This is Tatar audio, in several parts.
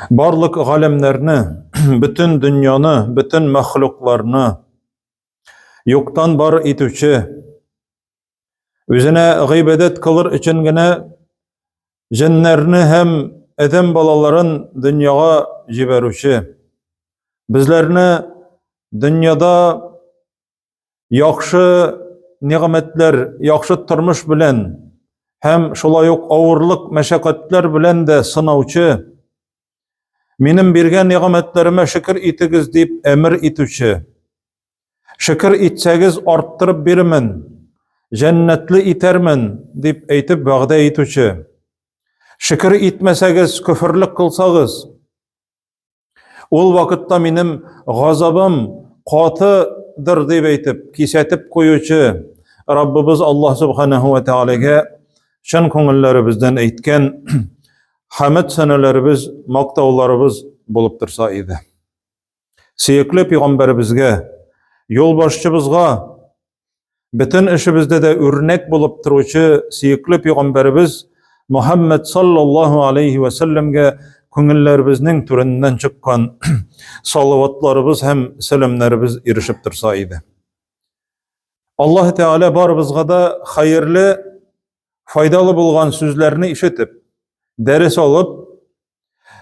Барлык галәмнәрне, бөтен дөньяны, бөтен мәхлукларны юктан бар итүче, үзенә гыйбадәт кылыр өчен генә җеннәрне һәм адәм балаларын дөньяга җибәрүче, безләрне дөньяда яхшы нигъмәтләр, яхшы тормыш белән һәм шулай ук авырлык, мәшәкатьләр белән дә сынаучы, минем биргән нигъмәтләремә шөкер итегез дип әмер итүче, шөкер итсәгез арттырып бирермен, җәннәтле итәрмен дип әйтеп вәгъдә итүче, шөкер итмәсәгез, көферлек кылсагыз, Ул вакытта минем газабым катыдыр дип әйтеп, кисәтеп куючы Раббыбыз Аллаһ Субханаһу ва Таалагә чын күңелләребездән әйткән хәмд сәнәләребез, мактауларыбыз булып торса иде. Сөекле пәйгамбәребезгә, юлбашчыбызга, Бөтен эшебездә дә үрнәк булып торучы сөекле пәйгамбәребез Мухаммад саллаллаһу алейхи ва сәлләмгә күңелләребезнең түреннән чыккан салаватларыбыз һәм сәламнәребез ирешеп торса иде. Аллаһ Тәгалә барыбызга да хәерле, файдалы булган сүзләрне ишетеп, дәрес алып,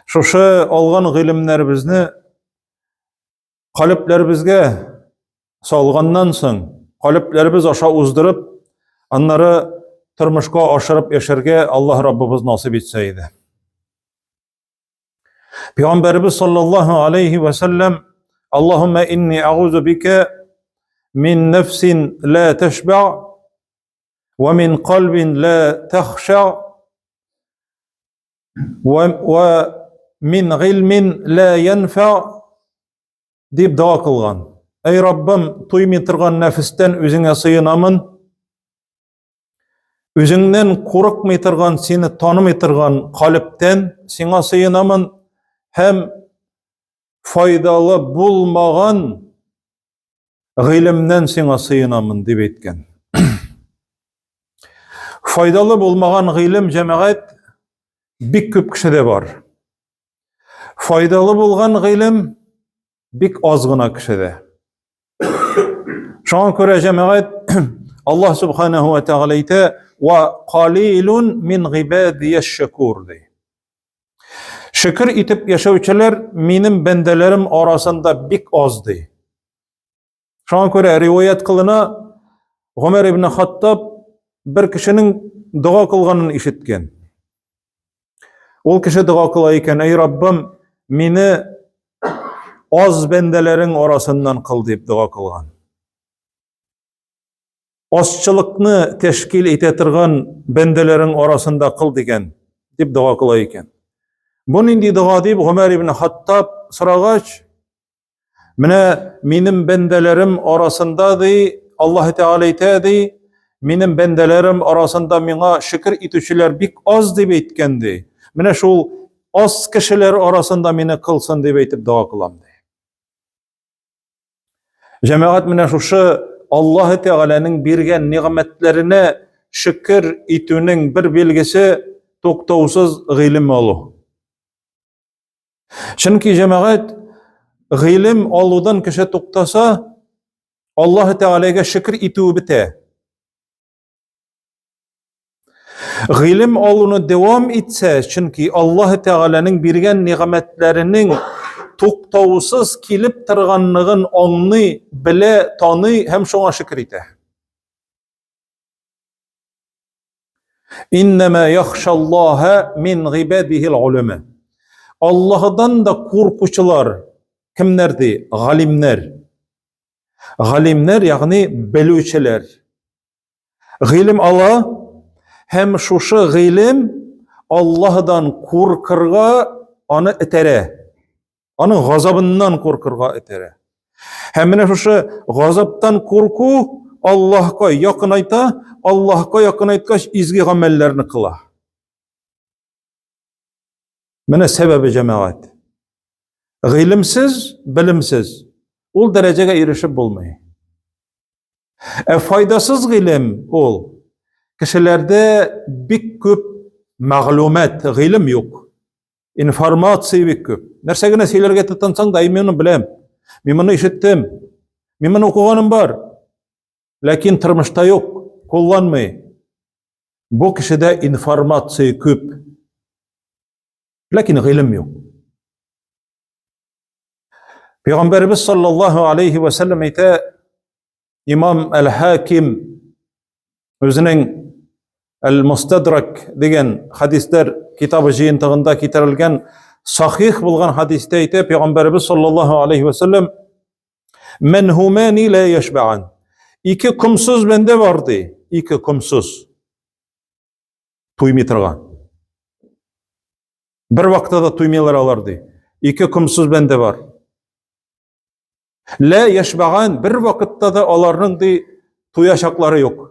шушы алган гыйлемнәребезне Калебләребезгә салганнан соң, калебләребез аша уздырып, аннары тормышка ашырып яшәргә Аллаһ Раббыбыз насыйп итсә иде. Пәйгамбәребез саллаллаһу алейхи ва саллям Аллаһумма инни агузу бика мин нәфсин ла ташба ва мин кальбин ла тахша Ва мин гыйльмин ла янфа дип дога кылган. Әй Раббым, туймый торган нәфестән үзеңә сыенамын. Үзеңнән курыкмый торган, сине танымый торган калептән сиңа сыенамын һәм файдалы булмаган гыйлемнән сиңа сыенамын дип әйткән. Файдалы булмаган гыйлем җәмәгать бик күп кешедә бар. Файдалы булган гыйлем бик аз гына кешедә. Шуңа күрә җәмәгать Аллаһ субханаһу ва тааля әйтә: "Ва қалилун мин гыйбадияш шакур" ди. Шөкер итеп яшәүчеләр минем бәндәләрем арасында бик аз ди. Шуңа күрә риваять кылына Гомәр ибн Хаттаб бер кешенең дога кылганын ишеткән. Ул кеше дога кыла икән, "Әй Раббым, мине аз бәндәләрең арасыннан кыл" дип дога кылган. Азчылыкны тәшкил итә торган бәндәләрең арасында кыл дигән, дип дога кыла икән. Бу нинди дога дип Гомәр ибн Хаттаб сорагач, менә минем бәндәләрем арасында ди, Аллаһ Тәгалә әйтә ди, минем бәндәләрем арасында миңа шөкер итүчеләр бик аз дип әйткән ди. Менә шул аз кешеләр арасында мине кылсын дип әйтеп дога кылам ди. Җәмәгать менә шушы Аллаһ Тәгаләнең биргән нигъмәтләренә шөкер итүнең бер билгесе туктаусыз гыйлем алу. Чөнки җәмәгать гыйлем алудан кеше туктаса, Аллаһ Тәгаләгә шөкер итүе бетә. Гыйлем алуны дәвам итсә, чөнки Аллаһ Тәгаләнең биргән нигъмәтләренең туктаусыз килеп торганлыгын аңлый, белә, таный һәм шуңа шөкер итә. Иннәмә яхшаллаһа мин гыйбадихил улама. Аллаһдан да куркучылар кемнәр ди? Галимнәр. Галимнәр, ягъни белүчеләр. Гыйлем ала һәм шушы гыйлем Аллаһдан куркырга аны этәрә. Аның газабыннан куркырга этәрә. Һәм менә шушы газаптан курку Аллаһка якынайта, Аллаһка якынайткач изге гамәлләрне кыла. Менә сәбәбе җәмәгать. Гыйлемсез, белемсез ул дәрәҗәгә ирешеп булмый. Ә файдасыз гыйлем ул кешеләрдә бик күп мәгълүмат, гыйлем юк. Информация бик күп. Нәрсә генә сөйләргә тотынсаң да, мин моны беләм. Мин моны ишеттем. Мин моны укыганым бар. Ләкин тормышта юк, кулланмый. Бу кешедә информация күп. Ләкин гыйлем юк. Пәйгамбәребез саллаллаһу алейхи ва саллям әйтә, Имам Әл-Хаким үзенең Әл-Мустадрак дигән хадисләр китабы җыентыгында китерелгән сахих булган хадистә әйтә, Пәйгамбәребез саллаллаһу алейхи ва саллям Мәнһумани ла яшбаан. Ике комсыз бәндә бар ди, ике комсыз. Туймый торган. Бер вакытта да туймыйлар алар ди. Ике комсыз бәндә бар. Лә яшбаган бер вакытта да аларның ди туячаклары юк.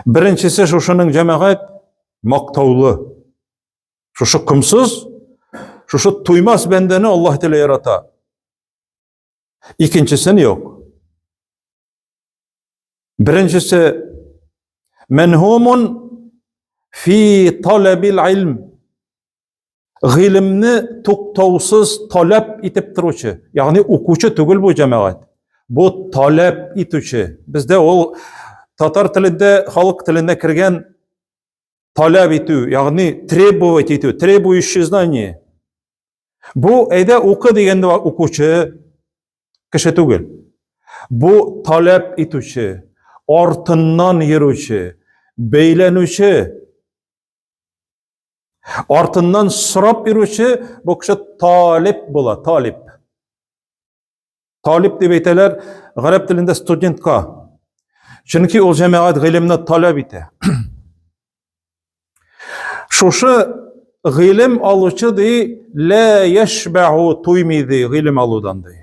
Беренчесе шушының җәмәгать мактаулы. Шушы комсыз, шушы туймас бәндәне Аллаһ Тәгалә ярата. Икенчесен юк. Беренчесе мәнһумун фи талабил илм. Гыйлемне туктаусыз таләп итеп торучы, ягъни укучы түгел бу җәмәгать. Бу таләп итүче. Бездә ул татар телендә, халык теленә кергән таләп итү, ягъни требовать итү, требующий знание. Бу әйдә укы дигәндә укучы кеше түгел. Бу таләп итүче, артыннан йөрүче, бәйләнүче. Артыннан сорап йөрүче бу кеше талип була, талип. Талип дип әйтәләр гарәп телендә студентка. Чөнки ул җәмәгать гыйлемне таләп итә. Шушы гыйлем алучы ди, лә яшбәу туймый ди гыйлем алудан ди.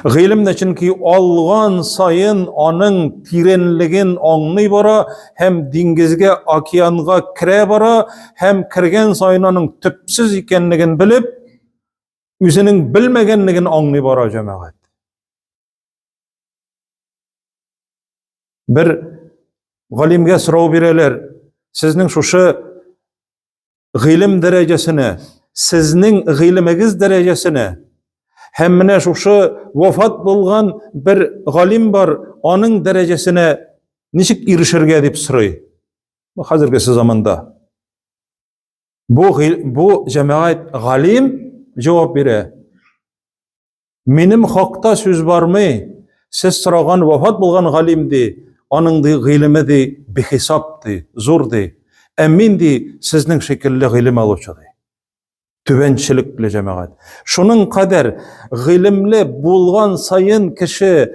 Гыйлемне чөнки алган саен аның тирәнлеген аңлый бара һәм диңгезгә, океанга керә бара һәм кергән саен аның төпсез икәнлеген белеп, үзенең белмәгәнлеген аңлый бара җәмәгать. Бер галимгә сорау бирәләр, сезнең шушы гыйлем дәрәҗәсенә, сезнең гыйлемегез дәрәҗәсенә һәм менә шушы вафат булган бер галим бар, аның дәрәҗәсенә ничек ирешергә дип сорый. Бу хәзергесе заманда. Бу бу җәмәгать галим җавап бирә. Минем хакта сүз бармый. Сез сораган вафат булган галим ди, аның ди гыйлеме ди бихисап ди, зур ди. Ә мин ди сезнең шикелле гыйлем алучы ди. Түбәнчелекле җәмәгать. Шуның кадәр гыйлемле булган саен кеше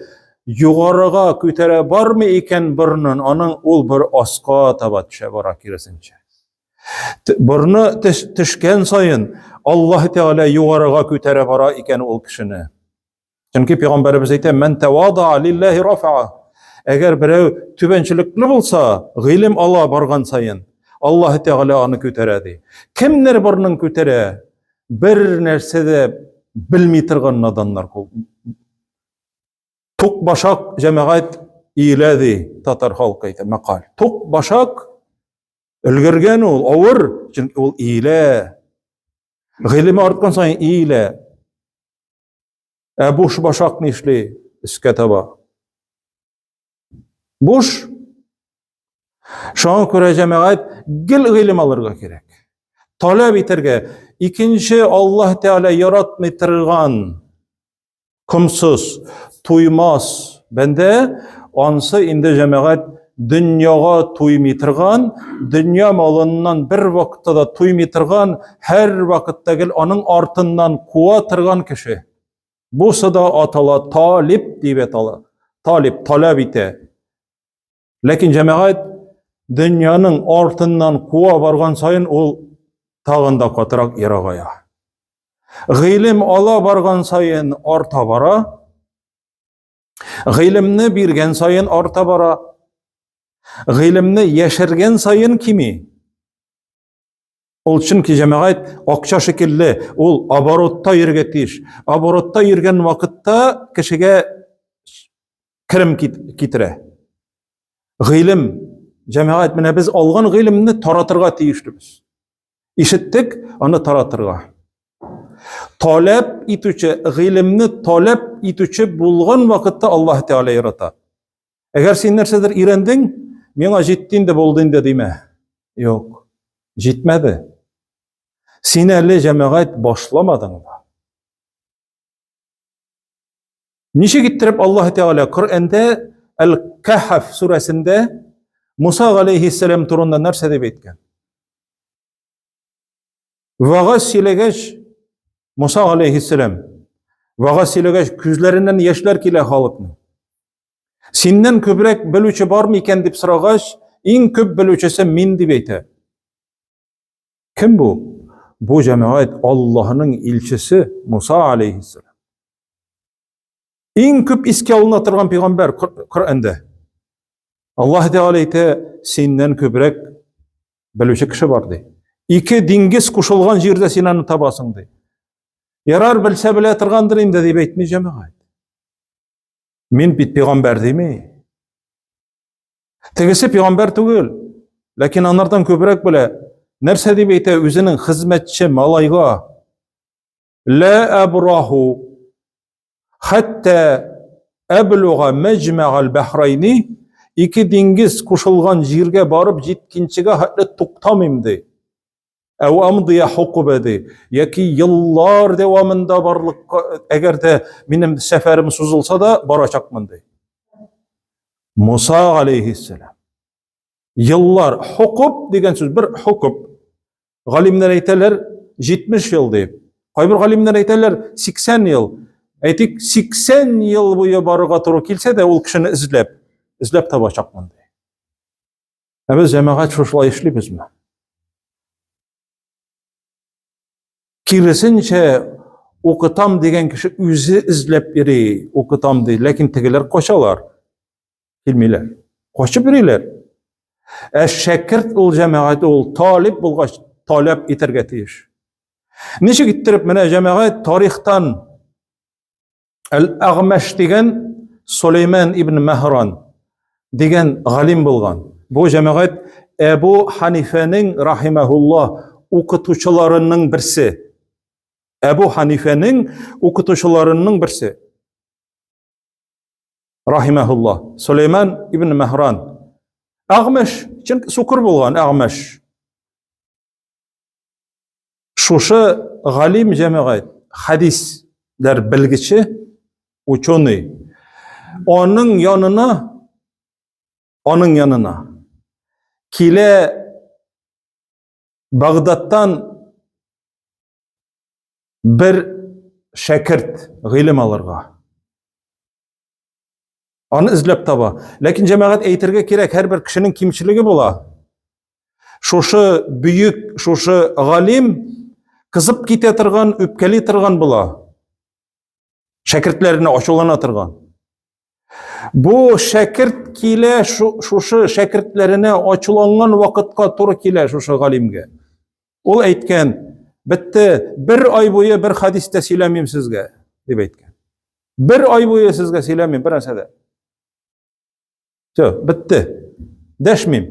югарыга күтәрә бармый икән борынын, аның ул бер аска таба төшә бара киресенчә. Борны төшкән саен Аллаһ Тәгалә югарыга күтәрә бара икән ул кешене. Чөнки пәйгамбәребез әйтә, "Ман тавада лиллаһи рафаа". Әгәр берәү түбәнчелекле булса, гыйлем ала барган саен, Аллаһ Тәгалә аны күтәрә ди. Кемнәр борнын күтәрә? Бер нәрсә дә белми торган наданнар. Тук башак җәмәгать иелә ди, татар халкы әйтә, мәкаль. Тук башак Өлгергән ул, авыр, чөнки ул иелә. Гыйлеме арткан саен иелә. Ә буш башак нишли? Өскә таба. Буш. Шуңа күрә җәмәгать гел гыйлем алырга кирәк. Таләп итәргә. Икенче Аллаһ Тәгалә яратмый торган комсыз, туймас бәндә, ансы инде җәмәгать дөньяга туймый торган, дөнья малыннан бер вакытта да туймый торган, һәр вакытта гел аның артыннан куа торган кеше. Бусы да атала талип дип атала. Талип, таләп итә. Ләкин җәмәгать дөньяның артыннан куа барган саен ул тагын да катырак ерагая. Гыйлем ала барган саен арта бара. Гыйлемне биргән саен арта бара. Гыйлемне яшергән саен кими. Ул чөнки җәмәгать акча шикелле, ул оборотта йөрергә тиеш. Оборотта йөргән вакытта кешегә керем китерә. Гыйлем, җәмәгать, менә без алган гыйлемне таратырга тиешлебез. Ишеттек, аны таратырга. Таләп итүче, гыйлемне таләп итүче булган вакытта Аллаһ Тәгалә ярата. Әгәр син нәрсәдер өйрәндең, миңа җитте инде, булды инде димә. Юк, җитмәде. Син әле җәмәгать башламадың да. Ничек иттереп Аллаһ Тәгалә Коръәндә Әл-Кәһф сүрәсендә Муса галәйһиссәлам турында нәрсә дип әйткән? Вагаз сөйләгәч, Муса галәйһиссәлам вагаз сөйләгәч, күзләреннән яшьләр килә халыкның. Синнән күбрәк белүче бармы икән дип сорагач, иң күп белүчесе мин дип әйтә. Кем бу? Бу җәмәгать Аллаһның илчесе Муса алейхиссалам. Иң күп искә алына торган пәйгамбәр Коръәндә. Аллаһ Тәгалә әйтә, синнән күбрәк белүче кеше бар ди. Ике диңгез кушылган җирдә син аны табасың ди. Ярар, белсә белә торгандыр инде дип әйтми җәмәгать. Мин бит пәйгамбәр дими. Тегесе пәйгамбәр түгел, ләкин анардан күбрәк белә. Нәрсә дип әйтә үзенең хезмәтче малайга? Ла абраху хәтта әблуга мәҗмәгал бәхрайни ике диңгез кушылган җиргә барып җиткенчегә хәтле туктамыйм ди. Әу амдия хукубе ди. Яки еллар дәвамында барлыкка, әгәр дә минем сәфәрем сузылса да, барачакмын ди. Муса алейхиссалам. Еллар, хукуб дигән сүз бер хукуб. Галимнәр әйтәләр 70 ел дип. Кайбер галимнәр әйтәләр 80 ел. Әйтик, 80 ел буе барырга туры килсә дә, ул кешене эзләп, эзләп табачакмын ди. Ә без җәмәгать шушылай эшлибезме? Киресенчә, укытам дигән кеше үзе эзләп йөри, укытам ди, ләкин тегеләр качалар. Килмиләр. Качып йөриләр. Ә шәкерт ул җәмәгать ул талип булгач, таләп итәргә тиеш. Ничек иттереп менә җәмәгать тарихтан Әл-Әгъмәш дигән Сулейман ибн Мәһран дигән галим булган. Бу җәмәгать Әбу Ханифәнең рахимахулла укытучыларының берсе. Әбу Ханифәнең укытучыларының берсе. Рахимахулла. Сулейман ибн Мәһран. Әгъмәш, чөнки сукыр булган Әгъмәш. Шушы галим җәмәгать, хәдисләр белгече, ученый, аның янына, аның янына килә Багдадтан бер шәкерт гыйлем алырга. Аны эзләп таба. Ләкин җәмәгать әйтергә кирәк, һәрбер кешенең кимчелеге була. Шушы бөек, шушы галим кызып китә торган, үпкәли торган була. Шәкертләренә ачулана торган. Бу шәкерт килә, шушы шәкертләренә ачуланган вакытка туры килә шушы галимгә. Ул әйткән, бетте, бер ай буе бер хадис тә сөйләмим сезгә, дип әйткән. Бер ай буе сезгә сөйләмим бер нәрсә дә. Все, бетте. Дәшмим.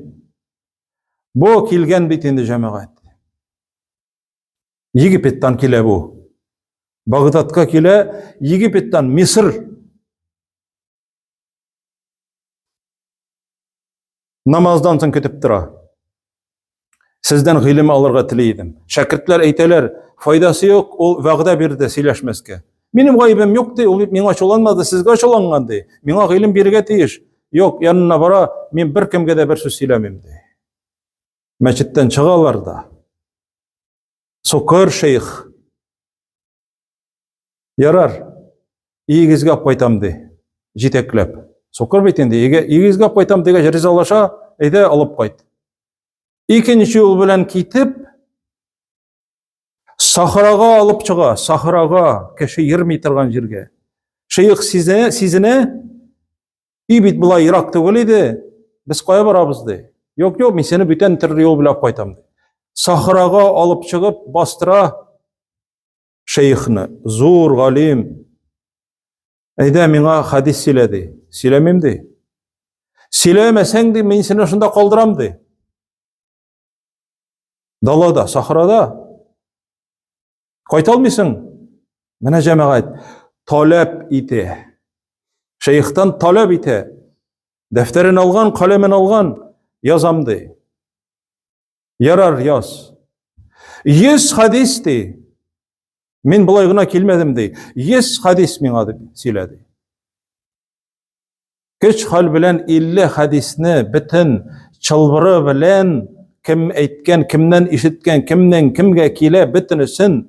Бу килгән бит инде җәмәгать. Египеттан килә бу. Багдадка килә, Египеттан Мисыр. Намаздан соң көтеп тора. Сездән гыйлем алырга тели идем. Шәкертләр әйтәләр, файдасы юк, ул вәгъдә бирде сөйләшмәскә. Минем гаебем юк ди, ул бит миңа ачуланмады, сезгә ачуланган ди. Миңа гыйлем бирергә тиеш. Юк, янына бара, мин беркемгә дә бер сүз сөйләмим ди. Мәчеттән чыгалар да. Сукыр шейх. Ярар, өегезгә алып кайтам ди, җитәкләп. Сукыр бит инде, өйгә, өегезгә алып кайтам дигәч, ризалаша, әйдә алып кайт. Икенче юл белән китеп, сахрага алып чыга, сахрага, кеше йөрми торган җиргә. Шейх сизә, сизенә, өй бит болай ерак түгел иде, без кая барабыз ди. Юк, юк, мин сине бүтән төрле юл белән алып кайтам ди. Сахрага алып чыгып бастыра шейхны, зур галим. Әйдә миңа хадис сөйлә ди. Сөйләмим ди. Сөйләмәсәң ди, мин сине шунда калдырам ди. Далада, сахрада. Кайта алмыйсың. Менә җәмәгать таләп итә. Шәйхтан таләп итә. Дәфтәрен алган, каләмен алган, язам ди. Ярар, яз. 100 хадис ди. Мин болай гына килмәдем ди. 100 хадис миңа дип сөйләде. Көч хәл белән 50 хадисне бөтен чылбыры белән кем әйткән, кемнән ишеткән, кемнән кемгә килә, бөтенесен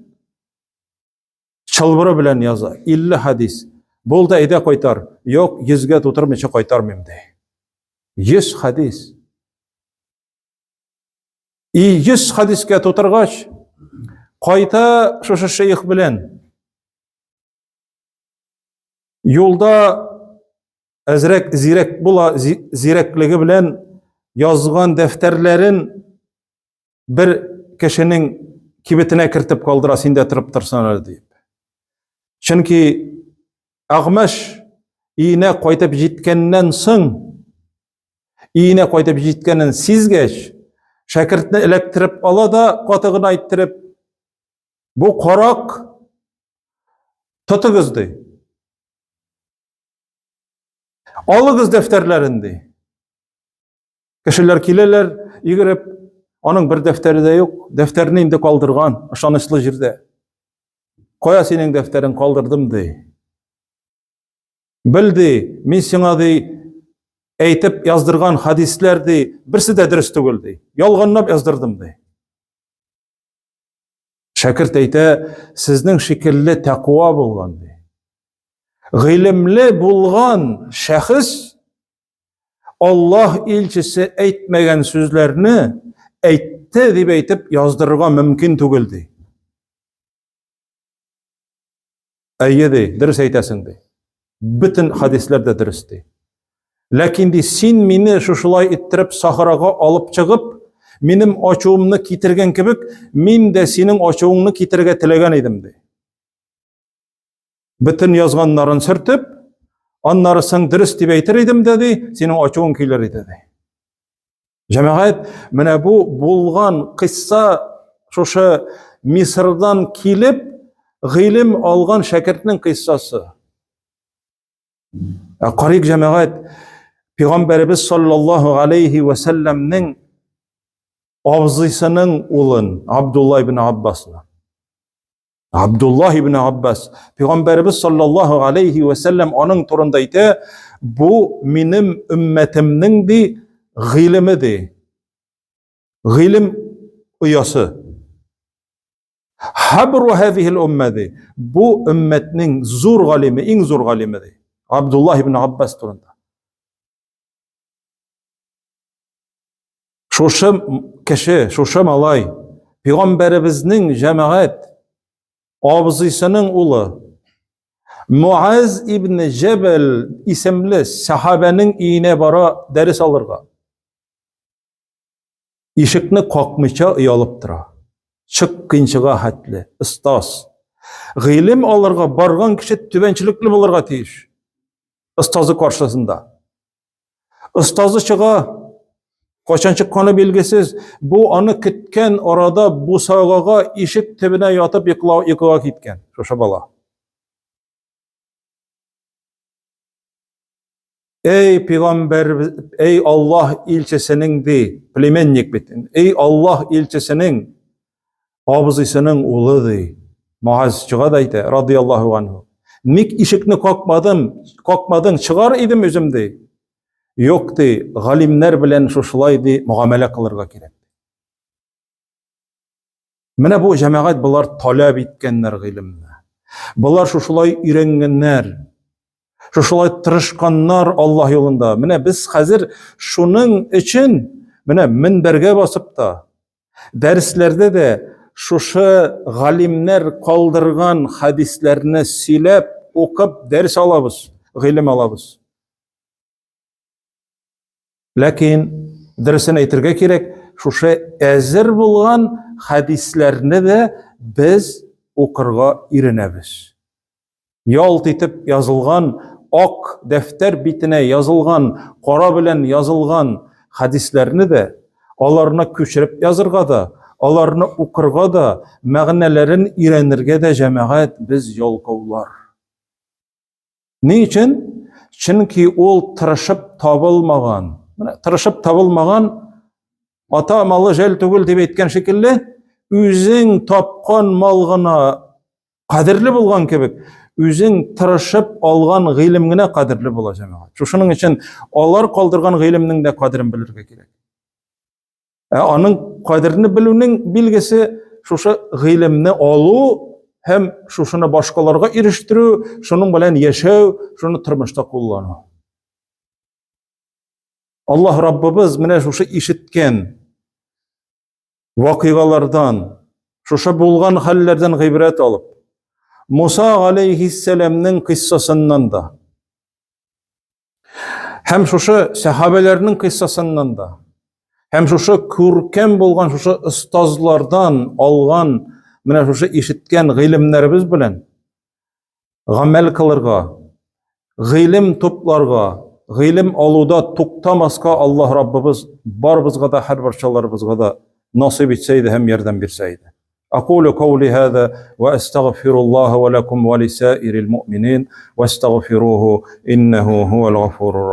чылбыры белән яза. 50 хадис. Булды, әйдә кайтар. Юк, 100гә тутырмыйча кайтармыйм ди. 100 хадис. И 100 хадискә тутыргач, кайта шушы шейх белән. Юлда әзрәк зирәк була, зирәклеге белән язган дәфтәрләрен бер кешенең кибетенә кертеп калдыра, син дә торып торсын әле дип. Чөнки Әгъмәш өенә кайтып җиткәннән соң, өенә кайтып җиткәнен сизгәч, шәкертне эләктереп ала да, каты гына әйттереп, Бу карак тотыгыз ди. Алыгыз дәфтәрләрен ди. Кешеләр киләләр, йөгереп, аның бер дәфтәре дә юк. Дәфтәрне инде калдырган, ышанычлы җирдә. Кая синең дәфтәрең калдырдым ди. Бел ди, мин сиңа ди әйтеп яздырган хадисләр ди, берсе дә дөрес түгел ди. Ялганлап яздырдым ди. Шәкерт әйтә, сезнең шикелле тәкъва булган ди. Гыйлемле булган шәхес Аллаһ илчесе әйтмәгән сүзләрне әйтте дип әйтеп яздырырга мөмкин түгел ди. Әйе ди, дөрес әйтәсең ди. Бөтен хадисләр дә дөрес ди. Ләкин ди, син мине шушылай иттереп сахарага алып чыгып, минем ачуымны китергән кебек, мин дә синең ачуыңны китерергә теләгән идем ди. Бөтен язганнарын сөртеп, аннарысын дөрес дип әйтер идем дә ди, синең ачуың килер иде ди. Җәмәгать, менә бу булган кыйсса шушы Мисырдан килеп гыйлем алган шәкертнең кыйссасы. Ә карыйк җәмәгать, Пәйгамбәребез саллаллаһу алейхи ва сәлләмнең абзыйсының улын Абдулла ибн Аббасны. Абдуллаһ ибн Аббас Пәйгамбәребез саллаллаһу алейхи ва сәлләм аның турында әйтә, бу минем өммәтемнең ди гыйлеме ди. Гыйлем оясы. Хабру һазихил умма ди. Бу өммәтнең зур галиме, иң зур галиме ди. Абдуллаһ ибн Аббас турында. Шушы кеше, шушы малай, пәйгамбәребезнең җәмәгать абзыйсының улы Муаз ибн Җәбәл исемле сахабәнең өенә бара дәрес алырга. Ишекне какмыйча оялып тора. Чык кыйнчыга хәтле, остаз. Гыйлем алырга барган кеше түбәнчелекле булырга тиеш. Остазы каршысында. Остазы чыга, кайчан чыкканы билгесез. Бу аны көткән арада бусагага ишек төбенә ятып йоклау йокыга киткән шушы бала. Эй пәйгамбәр, эй Аллаһ илчесенең ди, племенник бит. Эй Аллаһ илчесенең абзыйсының улы ди. Муаз чыга да әйтә, радияллаһу анһу. Ник ишекне какмадым, какмадың, чыгар идем үзем ди. Юк ди, галимнәр белән шушылай ди мөгамәлә кылырга кирәк. Менә бу җәмәгать болар таләп иткәннәр гыйлемне. Болар шушылай өйрәнгәннәр. Шушылай тырышканнар Аллаһ юлында. Менә без хәзер шуның өчен менә мөнбәргә басып та Дәресләрдә дә шушы галимнәр калдырган хәдисләрне сөйләп, укып дәрес алабыз, гыйлем алабыз. Ләкин дөресен әйтергә кирәк, шушы әзер булган хәдисләрне дә без укырга өйрәнәбез. Ялт итеп язылган ак дәфтәр битенә язылган, кара белән язылган хәдисләрне дә, аларны күчереп язырга да, аларны укырга да, мәгънәләрен өйрәнергә дә җәмәгать без ялкаулар. Ни өчен? Чөнки ул тырышып табылмаган. Менә тырышып табылмаган ата малы жәл түгел дип әйткән шикелле, үзең тапкан мал гына кадерле булган кебек, үзең тырышып алган гыйлем генә кадерле була җәмәгать. Шушының өчен алар калдырган гыйлемнең дә кадерен белергә кирәк. Ә аның кадерне белүнең билгесе шушы гыйлемне алу һәм шушыны башкаларга ирештерү, шуның белән яшәү, шуны тормышта куллану. Аллаһ Раббыбыз менә шушы ишеткән вакыйгалардан, шушы булган хәлләрдән гыйбрәт алып, Муса алейхиссәламнең кыйссасыннан да һәм шушы сәхабәләрнең кыйссасыннан да һәм шушы күркәм булган шушы остазлардан алган менә шушы ишеткән гыйлемнәребез белән гамәл кылырга, гыйлем тупларга, гыйлем алуда туктамаска Аллаһ Раббыбыз барыбызга да, һәрбарчаларыбызга да насыйп итсә иде һәм ярдәм бирсә иде. أقول قولي هذا وأستغفر الله ولكم ولسائر المؤمنين واستغفروه إنه هو الغفور الرحيم.